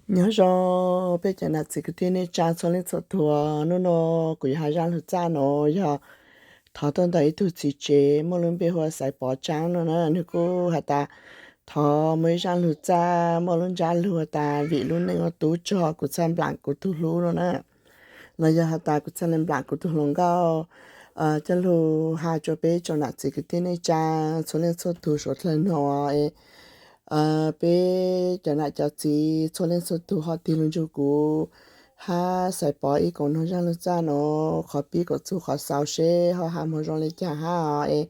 Nyob zoo peb cov nam txiv kwv tij neej tsa txhua leej txhua tug. Hnub no kuv yuav hais zaj lug txaj no yog thov tuaj ntawm ib tug txiv tsev muaj lub npe hu ua Xaiv Pov Tsaab no na. Nwg kuj has tas thov muaj ib zaj lug txaj muaj lub ntsab lug has tas vim lub neej ua tub tsuag kuv txhaj nplaam kuv tug hlub no na. Los yog has tas kuv txhaj le nplaam kuv tug hluas nkauj coj lug has rua peb tsoom nam txiv kwv tij neej tsa txhua leej txhua tug suav dlawg noog. Peb cov nam cov txiv txhua leej txhua tug ho tig lug nrug kuv hab Xaiv Pov ib koom noog zaj lug txaj no, qhov pib koom txug qhov xaus seb ho has moog zoo le caag hab es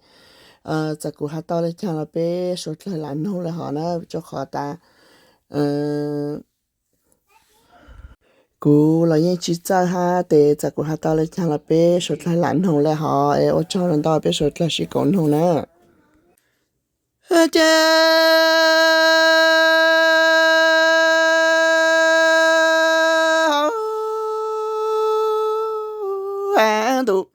txawm kuv has tau le caag los peb suav dlawg lam noog le hov na, rua qhov tas kuv los yeej tsi txawj hab tes txawm kuv has tau le caag los peb suav dlawg lam noog le hov es ua tsaug ntau peb suav dlawg sib koom noog na. Ces ntuj,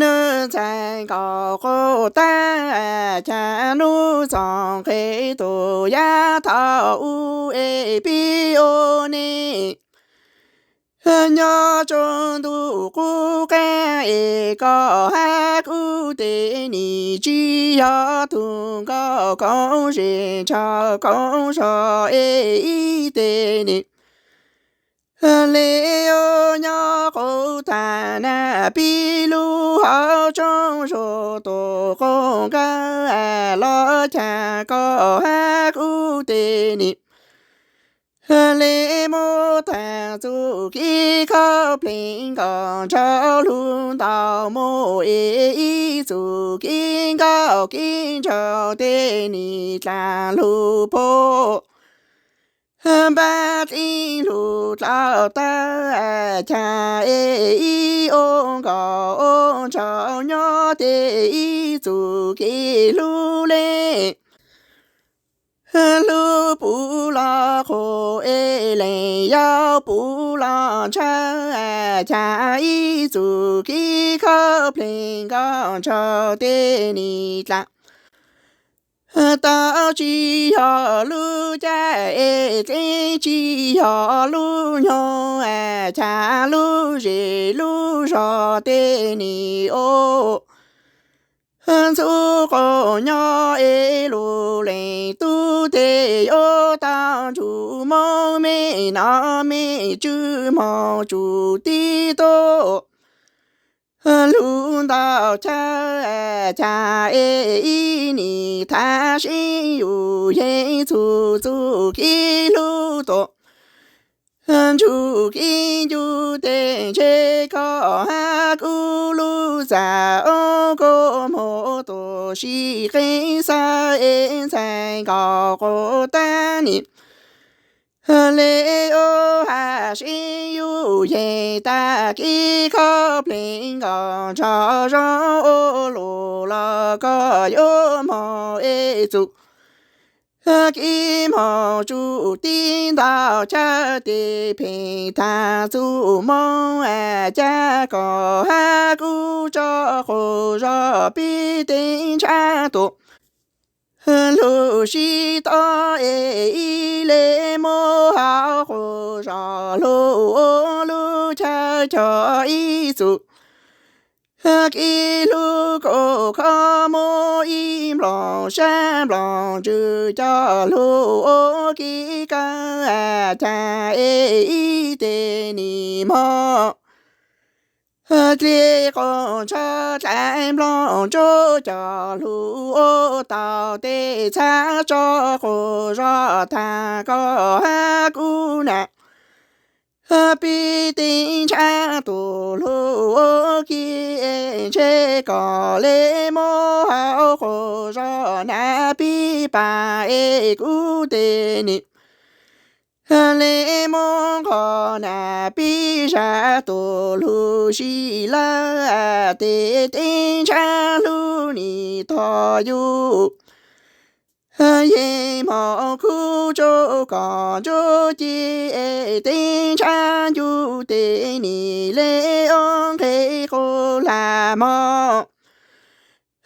nws ntxhais nkaus quas tag, cas nub txoos nqe tus yaj thaum ub es pib ua neej nyob tsua ntuj qub qab es koj hab kuv tej nim tsi yog tug nkauj koob zes ntshaw koob zog es ib tej nim le ua nyob qub tag na pib lub hauv tsoob zog tus quas nkawd los cas koj hab kuv tej nim le muab tag txuj kev khaub plig nkaus nrau lug ntau mus es ib txuj kev nkaus kev ntshaw tej nim dlaag lug puag npab dlib lug dlhau tawb, cas es ib ua nkaus ua ntshaw nyob tej ib txuj kev lug le lug puv los qhuav es lees yau puv los ntshaw, cas ib txuj kev khaub plig nkaus ntshaw tej nim dlaag tau tsi yog lub caj es dleb tsi yog lub nyoog, cas lub zes lub zog tej nim ua ntxub quas nyob es lug lees tub tej yuav tau ntsug moog mej nov mej tswv moog tsum tib tug lug ntau chaw, cas es ib nim thav sib yug yeej txug txuj kev lug tuaj ntsug kev ncu tej ntshe koj hab kuv lub txaj ob kua muag tuaj sib qeeb xav es ntxhais nkaus quas tag nim le ua has sib yug yeej tag kev khaub plig nkaus ntshaw zoo ua luaj los koj yuav moog es txuj kev moog tsum tib ntau chaw tej pheej thav txuj moog, cas koj hab kuv tso quas zog pib teeb ntsab tuaj lug sib tov es ib le muab hauv quas zog lug ua lub chaw cog ib txuj kev lug kuj kho muab ib nplooj sab nplooj ntsws coj lug ua kev kawg, cas es ib tej nim moog dleb quas ntshaw dlaim nplooj ntsuab coj lug ua tau tej txhab tso quas zog tag koj hab kuv na pib teeb ntsab tuaj lug ua ke, ntshe koj le muab hauv quas zog na pib pab es kuv tej nim le muab nqos na pib zam tuaj lug sib lawv, tej teeb ntsab lug nim tog yug yeej moog khub tsuj kom ntsuab ci, teeb ntsab ncu tej nim le ua nqe quas lag moog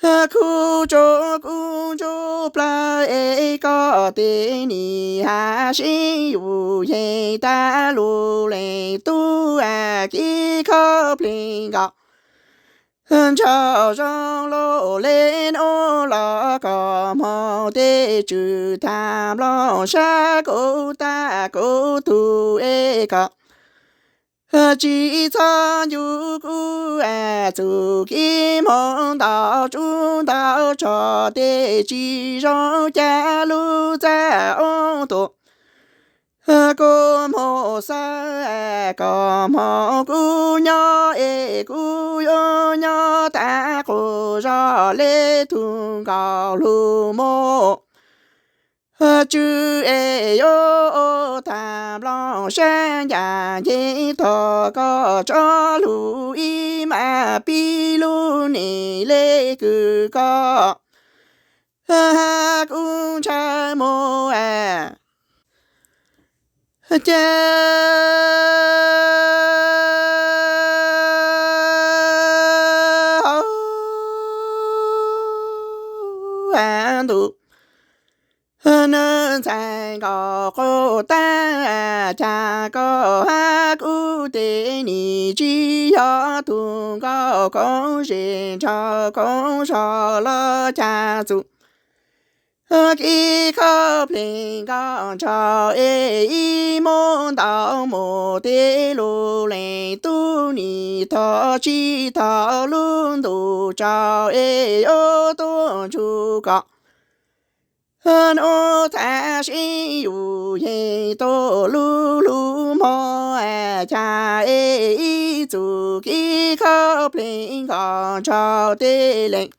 Khuv tsuag kub ntsuag plawg es koj tej nim hav sib yus yeej tag lug leej tub kib khob plig nkaus ntshav zoo lug le nuav los koj moog tej tswv tag nplooj sab kuv tag kuv tug es koj tsis txhob ncu kuv txuj kev moog ntau tsuj ntau tso tej tsis zoo ca lub txaj ob tuam kuv moog xawb koj moog kuv nyob es kuv yuav nyob tag quas zog le tug nkaus lug moog tswv es yuav tag nplooj sab ncaj nceeg tog koj tso lug ib mas pib lub neej le kws koj hab kuv ntshaw moog ca hauv ntuj. Nws ntxhais nkaus quas tag cas koj hab kuv tej nim tsis yog tug nkaus koob zes nrog koob zog los cas txuj kev khob plig nkaus ntshav es ib muab ntau mus tej lug leej tub nim thov tsis tau lub ntuj tsaus es yuav tuaj ntsug koj nuav tag sib yus yeej tuaj lub lug moog ca es ib txuj kev khob plig nkaus ntshav tej leej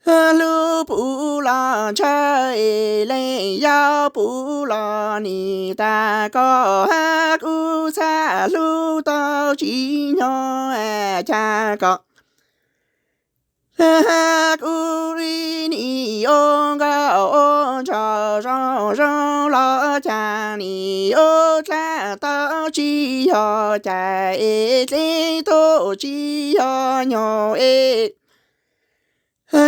hlub puv los ntshaw es leej yau puv los nim tag koj hab kuv txhaj hlub tau tsis nyob ca koj hab kuv ib nim ua nkauj ua nraug zoo zoo los cas nim ua dlaab tau tsis yog cai es dleb tuaj tsis yog nyob es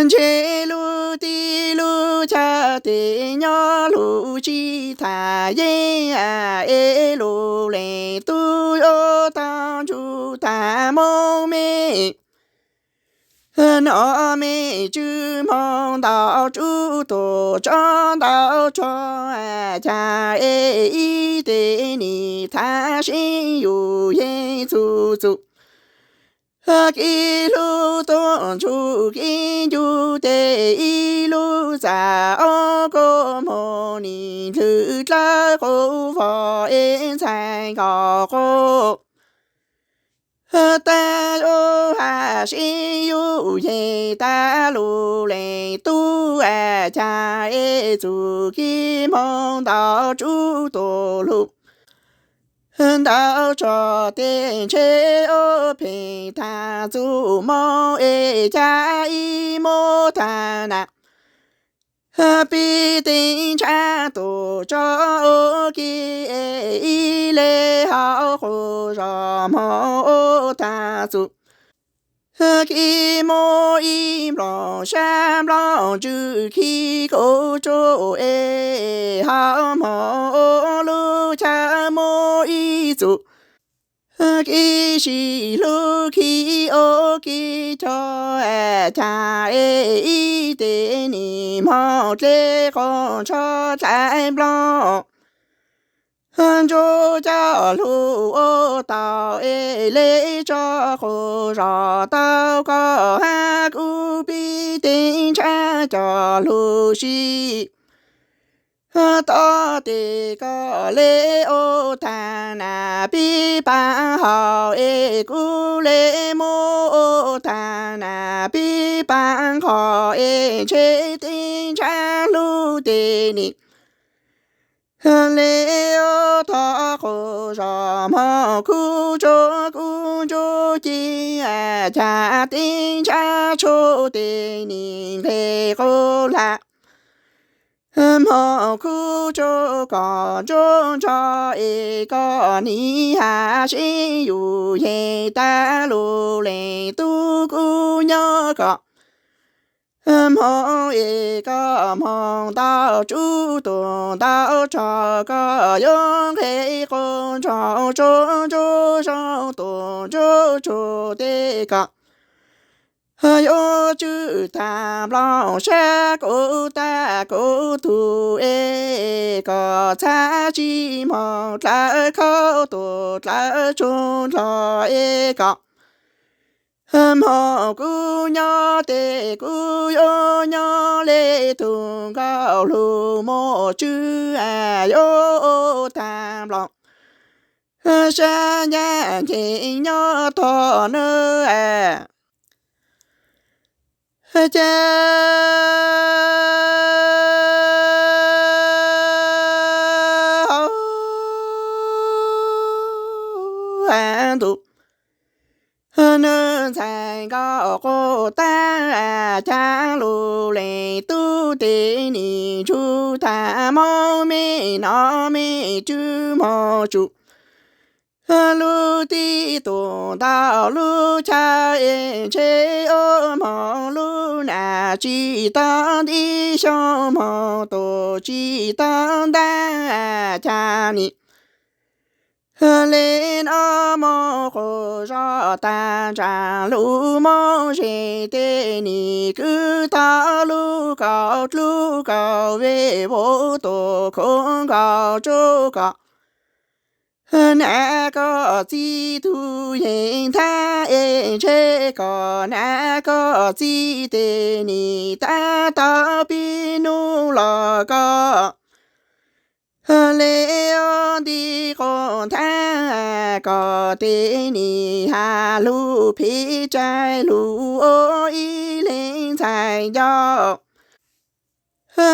ntshe lub teb lub chaw tej nyob lug tsis tham yeeb es lub leej tub yuav tau ntsug tag moog me nov me tswv moog ntau tsuj tuaj tso ntau tso cas es ib tej nim tag sib yus yeej txuj txuj kev hlub tuaj ntsug kev ncu tej ib lub txaj ob kua moog nim ntlhwv dlawb quas vog es ntxhais nkaus quas tag yuav hab sib yus yeej tag lug leej tub cas es txuj kev moog ntau tsuj tuaj lug ntau tso tej ntshe ua pheej tag txuj moog es cas ib muab tag na pib teeb ntshaw tuaj tso ua ke ib le hauv quas zog moog ua tag txuj kev muab ib nplooj sab nplooj tswv kev kuv tsuj es hauv moog ua lub chaw muab ib txuj kev sib hlub kev ua kev cog cas es ib tej nim moog dleb quas ntsho dlaim nplooj ntsug coj lug ua tau es le tso quas zog tau koj hab kuv pib teeb ntshaw coj lug sib tau tej koj le ua tag na pib paab hau es kuv le muab ua tag na pib paab qhov es ntshe teeb ntshaw lub tej nim le ua tog quas zog moog khuv tsuag kub ntsuag ci cas teeb ntshaw tshua tej nim nqe quas lag moog khuv tsuag koj ntsuag nrog es koj nim hab sib yus yeej tag lug leej tub kuv nyob koj Hmoov es koj hmoov ntau, tsub tus ntau rog, koj yuav nqe quas ntsoog tsub ntsuj zoo tus ntsuj tsug tej koj yuav tswj tag nplooj sab kuv tab kuv tug es koj txhaj tsis moog dlawb khaub tus dlawb tsug nrog es koj moog kuv nyob tes kuv yuav nyob le tug nkauj lug muaj tswv yuav tag nplooj sab ncaj nceeg nyob tog nawb. Ces ntuj, nws ntxhais nkauj quas tab cag lug lees tub tes nim ntsug tag mob me nov me tswv moog tsum lub tib tug ntau lub chaw es ntshe ua moog lub nam tsis tau ntib xyoo moog tus tsis tau ntab cag nim le nov moog quas zog tag ntsaam lug moog ze tes nim kwv tau lub kaus dlub kaus vej vuv tus khuv nkaus tsub koj nam koj txib tug yees thab es ntshe koj nam koj txib tes nim tab tau pib nub los koj le ua nti quas thab koj tes nim has lug phim tsaig lug ua ib leeg ntxhais ncauj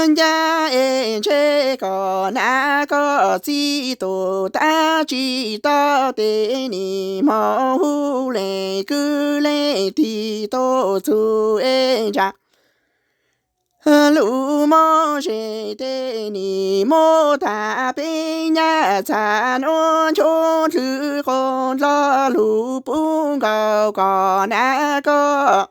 ncaj es ntshe koj nam koj txib tus tab tsis tau tes nim moog hu lees kwv lees tig tuaj txug es ntsa lug moog ze tes nim muab tag peb nyab txhaj nuav nchuav ntlhwv quas nrog lug pub nkaus koj nam koj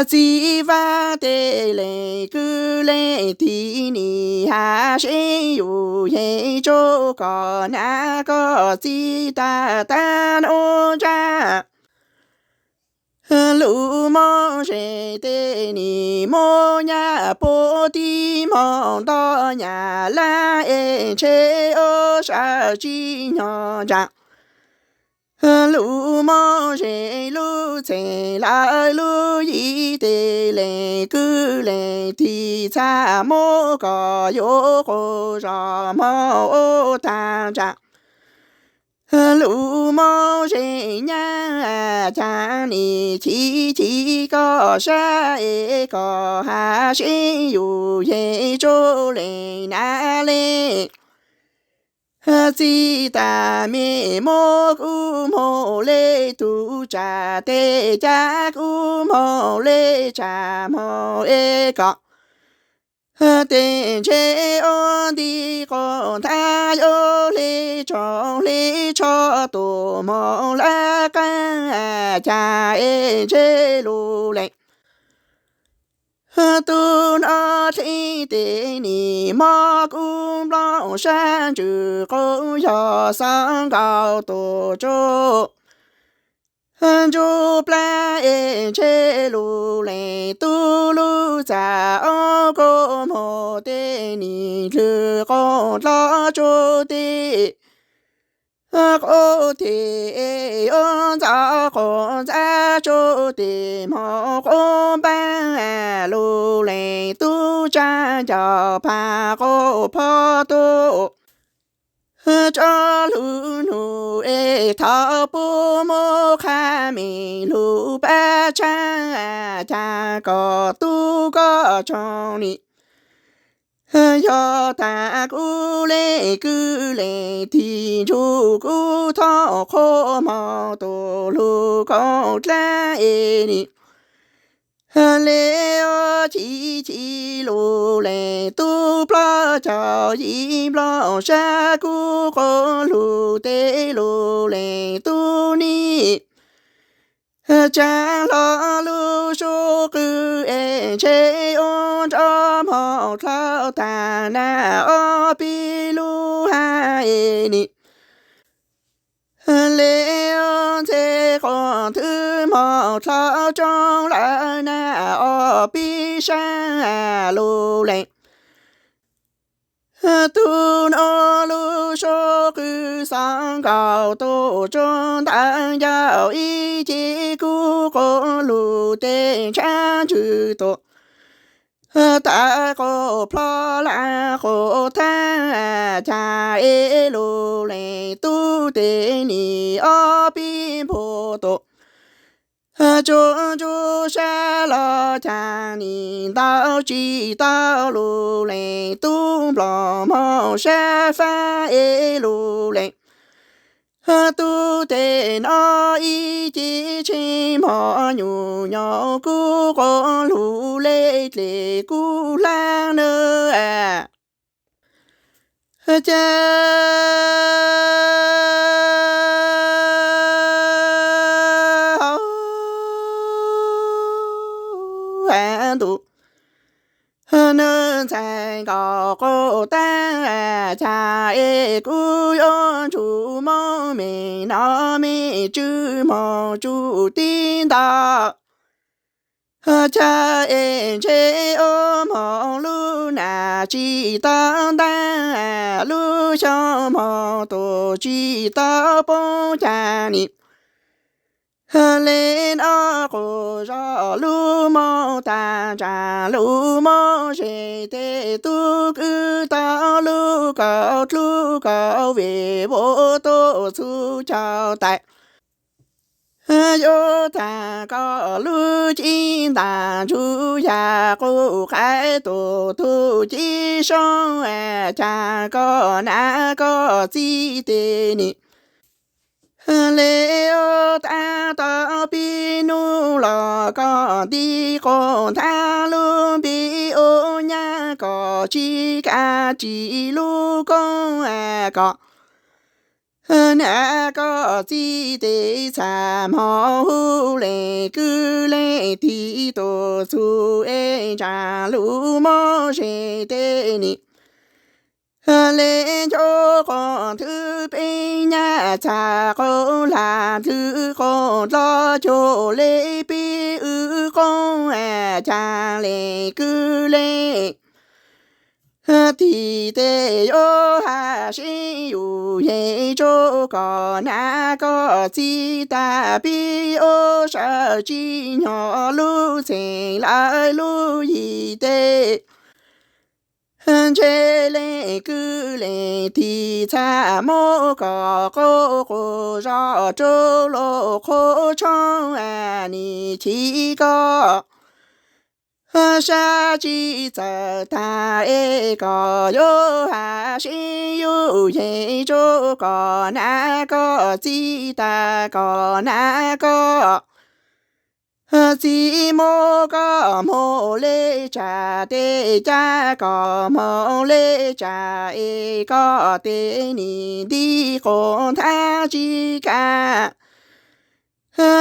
txib vaj tes lees kwv lees tig nim has seb yus yeej tsub koj nam koj txib tag tab nuav ntsab lug moog ze tes nim muab nyab puab tib moog nto nyab laj es ntshe ua sab tsis nyog ntsaam lug moog ze lub txheej lawv lub yim tes lees kwv lees tig txhaj muab koj yuav quas zog moog ua tag ntsaam lug moog ze nyab caag nim chiv chiv koj sab es koj has seb yus yeej tsub lees nam le txib tag me muab kuv moog le tug tsam tes cav kuv moog le tsam moog es koj tes ntshe ua nti quas thab yuav hle tso hle tsho tus moog lawv qaab caag es ntshe lug lees tub nov dleb tes nim mob kuv nplooj sab ntsws quas yog xaav nkaus tus tsuj ntsuj plab es ntshe lug lees tub lub txaj ob kuj moog tes nim dlwg quas dlov tsuj tes quas them es ua ntxauv quas ntxab tsuj tes moog quas npaab lug lees tub tsaab ncaus phaag quas phob tub tso lug nug es thaus puab muab qha me lug pab tshaab caag kom tub koj tsoom nim yog tag kuv le kwv le tig ntsug kuv thov qhuab moog tus lug koom dlaab es nim le ua chiv chiv lug le tub plaub caug yim nplooj sab kuv quas lug tes lug le tub nim Tsav hlo lub suab qw es ntshe ua nrov mos dlhau tag na ob peb lub hab es nim le ntxhe quas nthwv mos dlhau tsoo lawm na ob peb sab lug lees. Tug nuav lub suab qw xov nkaus tuaj tsuag ntawm ncauj ib ce kub quas lug tej ntshav ntswg tuaj tawm quas plho lawm quas thab cas es lug lees tub tes nim ob peb npua tuaj tsuag ntsuag sab los cas nim ntau tsis tau lug lees tub nplog mog sab fab es lug lees tub tes no ib ce tshee mog nyuam nyo kub quas lug le dlej kub hlab nawb. Cas hauv ntuj nws ntxhais nkaus quas tag cas es kuv yuav ntsug mob me no me tsw mog tsuj tib ntau cas es ntshe ua mog lub nas tsis tau ntaag lub xyoo mog tuaj tsis tau poob cas nim le no quas zog lub mob tag ntsag lub mob ze tes tub kwv tau lub kaum dlub kaum vim vuas tuaj txhub caug tais yuav tag koj lub cib ntas ntsug yag quj qaib tuaj tug cib soob cas koj nam koj txib tes nim le ua tag tau pib nub los koj nti quas nthav lub npe ua nyab koj tsis kav tsis lub koob koj nam koj txib tes txhaj mog hu le kwv le tij tuaj txug es ntsa lub mob ze tes nim le nco quas nthwv peb nyab txhaj quas lag nthwv quas dlov cuag le peb wb qoob cas le kwv le tij tes yuav haj sib yug yeej tsuj koj nam koj txib tag pib ua sawv tsis nyob lub txheej lawm lub yim tes ntshe le kwv le tij txhaj muab koj quj quas zog rua lub qhua tshoob nim chim koj sab tsis txawj tag es koj yuav haj sib yug yeej tsuj koj nam koj txib tag koj nam koj txib muab koj moog le tsam tes cas koj moog le tsam es koj tes nim nti quas nthav tsis kav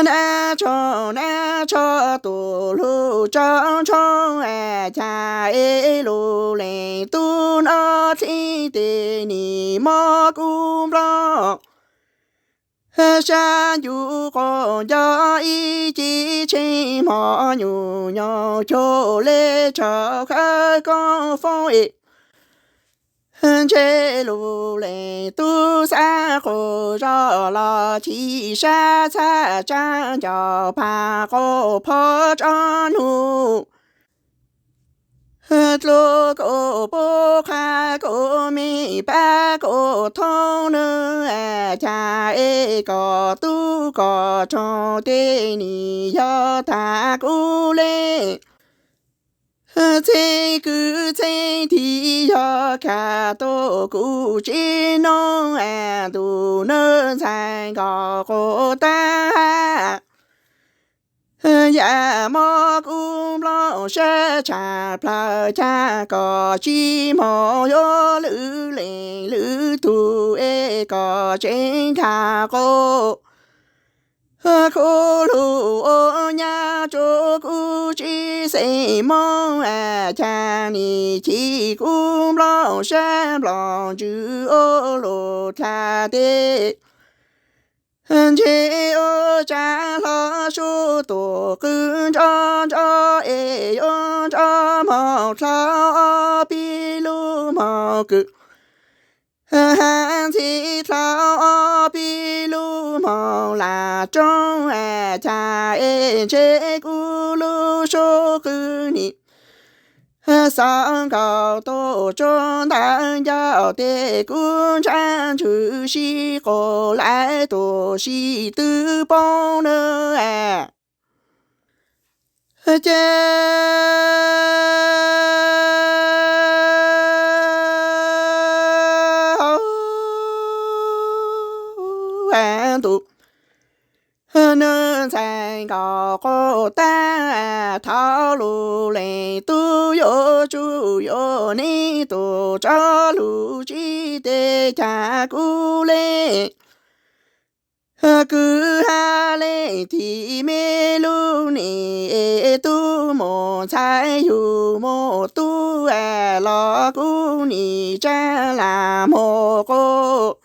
nab tshoob nab tshoob tuaj lug tsob ntshoob cas es lug lees tub no dlib tes nim mob kub nplooj sab ncu quas nco ib ce tshee mog nyuam nyo cuag le tshav khawv koob foob es ntshe lug lees tub xav quas zog los chim sab txhaj tsa ncauj pag quas phov tsob nug dlua kuv pub qha kuv me pab kuv thoob nws cas es koj tub koj tsoog tes nim yog tag kuv le txheeb kwv txheeb tij yog kag tuaj kuv tsev noog ntuj nws ntxhais nkaus quas tag yam mob kub nplooj sab tshaj plawg cas koj tsis moog yuav lwm leej lwm tug es koj tseem nkag quas Khuj lug ua nyab rua kuv tsis xeem moog, cas nim chim kuv nplooj sab nplooj ntsws ua lug dlha teb. Ntshe ua tsav hlo sub tuam qw nrov nrov es yuav nrov moog dlhau ob peb lub moog kws, hab ntxhi dlhau ob peb lub moog lam roob, cas es ntshe kuv lub sub qw nim xaus nkaus tuaj rua ntawm ncauj teb kuv ntsab ntsws sib quas lawm tuaj sib tw poob na. Ces ntuj nws ntxhais nkaus quas tag, thov lug leej tub yuav tsum yuav neb tug rov lug tsib teg, cas kuv leej kwv hab leej txiv me lub nim es tub mus ntxhais yug mus tub los kuv nim tsa lam mus quas.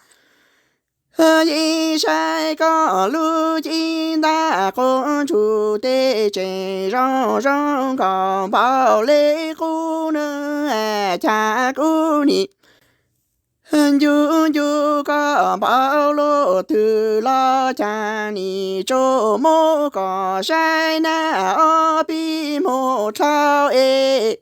Yeej saib koj lub cev ntaj quas ntsuj teb tseem zoo zoo nkaus npaum le qub na, cas kuv nim ncu ncu koj npaum lub twg los cas nim tsuas muab koj saib na ob peb mus dlhau es.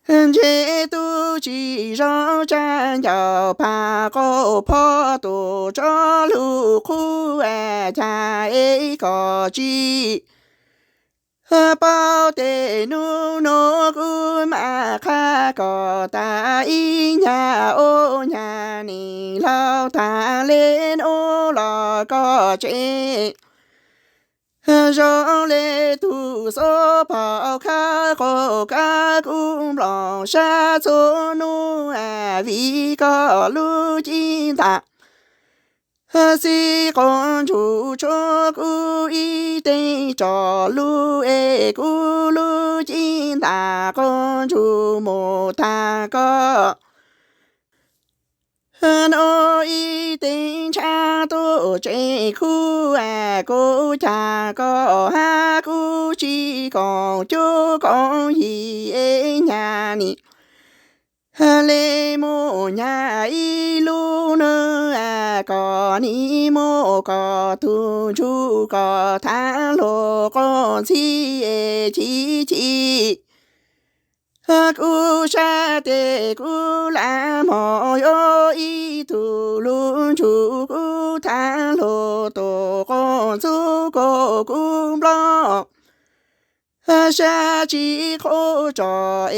Ntshe tub tsis zoo tsab ncauj pam qaug pho tuaj rov lug qub, cas es koj tsis paub tej nub nuav kuv mam qha koj tas ib nyag ua nyag nim laug tag le nuav los koj tseem zoo le tug xuv phaum khawb qaug kab kuv nplooj sab txhua nub, vim koj lub cev ntaj xib quas ntsuj tshuav kuv ib teev rov lug es kuv lub cev ntaj quas ntsuj mus tag koj nuav ib teev ntshav tuaj tsev khub, kuv cas koj hab kuv tsis koom cuab koom yig es nyag nim le mus nyag ib lub na, koj nim muab koj tug ntsuj koj thav luag quas ntxhib es chim chim kuv sab teg kuv lam moog yuav ib tug lug ntsug kuv thav luag tuaj quas ntxhub kuas kuv nplooj sab tsis qhuav tso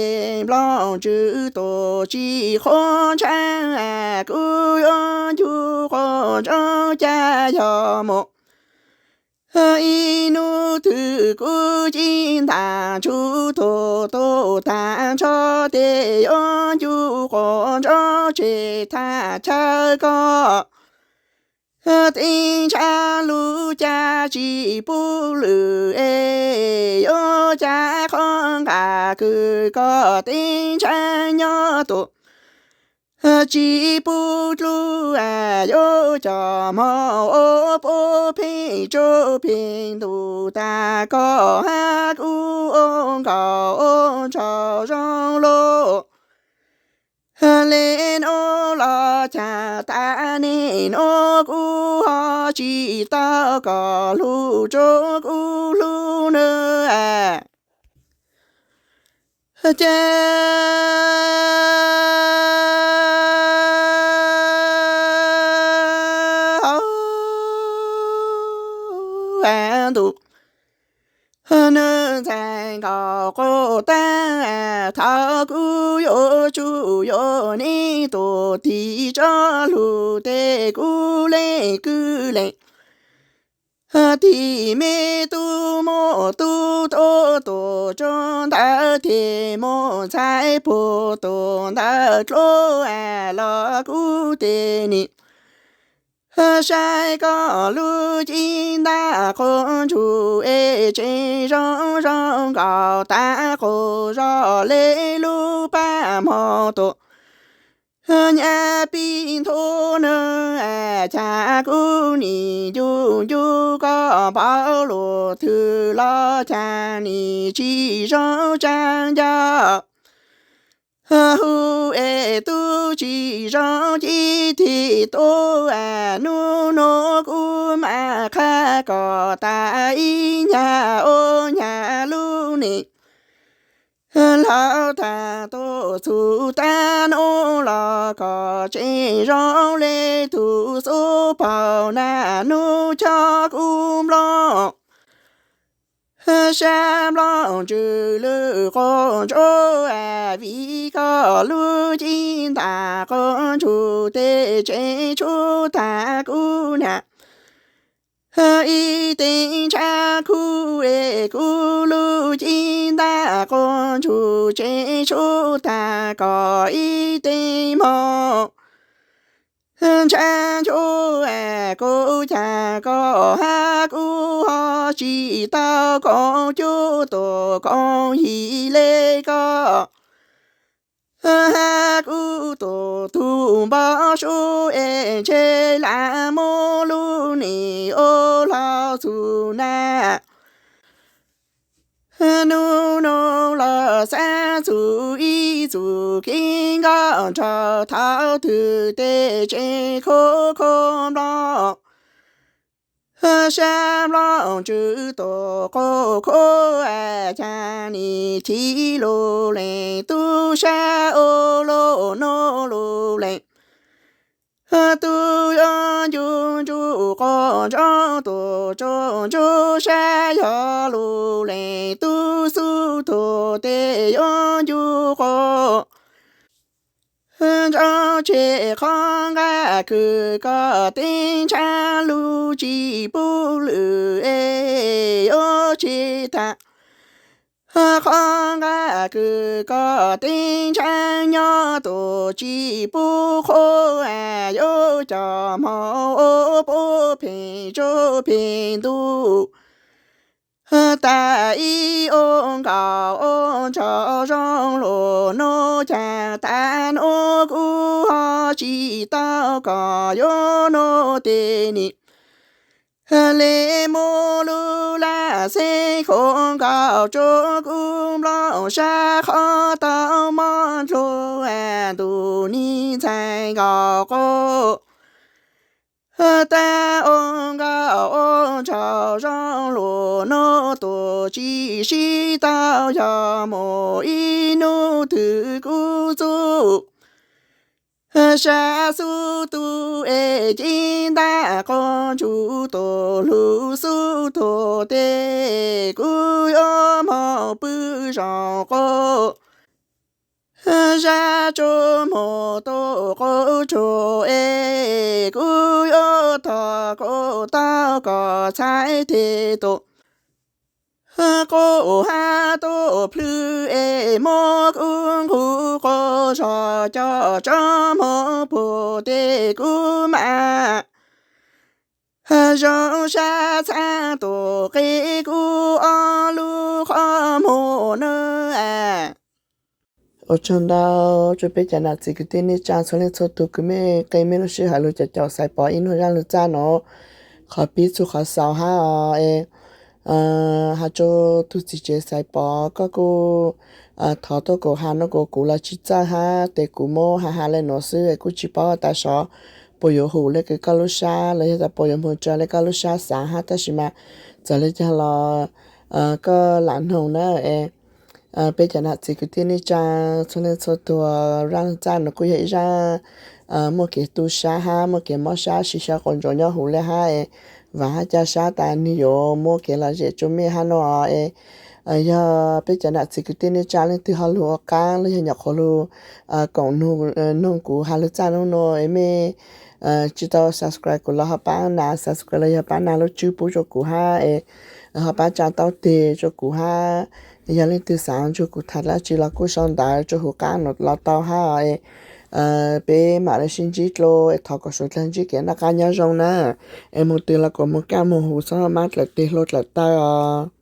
es nplooj ntsws tuaj tsis qhuav ntshav, kuv yuav ncu quas nrov cas yog mus ib nub twg kuv cev ntaj ntsug tuaj tuaj tag nrho tes yuav ncu quas nrov tseg thaj chaw koj teev ntshav lug cas tsis pub lwm es yuav cas qhov nqaj kws koj teev ntshav nyob tuaj tsis pub dlub, yuav coj moog ua puab pheej tsuj pheej ntuj tag koj hab kuv ua nkaus ua nraug zoo lug le nuav los cas tas neej nuav kuv ho tsis tau koj lug rua kuv lug na. Ces ntuj nws ntxhais nkaus quas tag, thaum kuv yuav tsum yuav neb tuaj tig rov lug tes kuv leej kwv leej tij me tub muaj tub tuaj tuaj rua ntawm teg muaj ntxhais puag tuaj ntawm dluab los kuv tes nim Saib koj lub cev ntaj quas ntsuj es tseem zoo zoo nkaus tas quas zos le lub paj hmo tuaj. Nyaj pib nthuav nws, cas kuv nim ncu ncu koj npau luaj twg los cas nim tsis zoo tsa ncauj. Hu es tub tsis zoo cib thim tuaj, hnub no kuv mam qha kom tas ib nyag ob nyag lub neej. Laus tag tuaj txug tag hnub los koj tseem zoo le tus xub paug na, hnub coj kuv nplooj sab nplooj ntsws lwj quas ntsuj, vim koj lub cev ntaj quas ntsuj tes tseem tshum tag kuv na. Ib teev ntshav kub es kuv lub cev ntaj quas ntsuj tseem tshum tag koj ib teev mog. Ntshav nchuav kuv cas koj hab kuv ho tsis tau koom cuab tuaj koom yig le koj. Hab kuv tuaj tug npau suav es ntshe lam muab lub neej ua hlau txug na. Hnub no los xav txug ib txug kev nkauj nraug thaum twg tes tseem khuv khuv nplooj sab nplooj ntsws tuaj quas khuv, cas nim chim lug leej tub sab ua luaj nuav lug leej. Tub yuav ncu ncu quas ntsoov tuaj tsuag ntsug sab yog lug leej tub xub tuag tes yuav ncu quas ntsoov tseg qhov nqaij kws koj teev ntshav lug tsis pub lwm es yuav tseg tag. Qhov nqaij kws koj teev ntshav nyob tuaj tsis pub qhuav, yuav coj moog ua puab pheej tsuag pheej ntuj. Tag ib ua nkaus ua nraug zoo luaj nuav cas tag nuav kuv ho tsis tau koj yuav nuav tes nim le muab lub laj xeeb khuam nkaus tsuag kuv nplooj sab qhov tau mob dlua ntuj nim ntxhais nkaus quas. Tag ua nkaus ua nraug zoo luaj nuav tuaj tsis sib tau yog muaj ib hnub twg kuv txuj sab xub tuag es cev ntaj quas ntsuj tuaj lug xub tuag tes kuv yuav moog pw zoo quas zab tsuag moog tuaj quas tsuag es kuv yuav tog kuas tau koj txhais tes tuaj quas hab tuaj plhws es muab kuv nqus quas zog coj tso moog puag tes kuv mam zoo sab txhab tuaj qe kuv ob lub qhov muag na. Ua tsaug ntau rua peb cov nam txiv kwv tij neej tsaa txhua leej txhua tug kws mej qe mej lub sij hawm lug caum caum Xaiv Pov ib nyuag zaj lug txaj nuav. Qhov pib txug qhov xaus hab os, has rua tug txiv tsev Xaiv Pov, koj kuj thov tuaj kuas has nuav kuas kuv los tsis txawj hab tes kuv muab has has le nuav xwb es kuj tsis paub tas sov puas yuav hum le kws koj lub sab los yog tas puas yuav moog tsua le koj lub sab xav hab, tab sis mas txawm le caag los koj lam noog na. Peb cov nam txiv kwv tij neej tsaa txhua leej txhua tug, zaj lug txaj nuav kuj yog ib zaj muaj kev tu sab hab muaj kev mob sab, siv xyaw quas ntsuav nyob huv le hab es vaam hab ca sab tas nwg yuav muab kev lom zem rua mej hab nuav es yog peb cov nam txiv kwv tij neej tsaa leej twg ho lug ua qaab los yog nyuam qhuav lug koom noog kuv has lug txaj nuav nuav es mej tsis tau subscribe kuv los ho paab nas subscribe los yog paab nas lub tswb pub rua kuv hab es ho paab tsa taub teg rua kuv hab. Yog leej twg xaav nrug kuv tham dlaab tsi los kuj sau ntawv rua huv qaab nuav los tau hab es Peb mam li sib ntsib dlua, thov kom suav dlawg ntsib kev noj qab nyob zoo na. Es mus twg los kom mus kaj mus huv, txhob mab dlaws tes hluas dlaws taw os.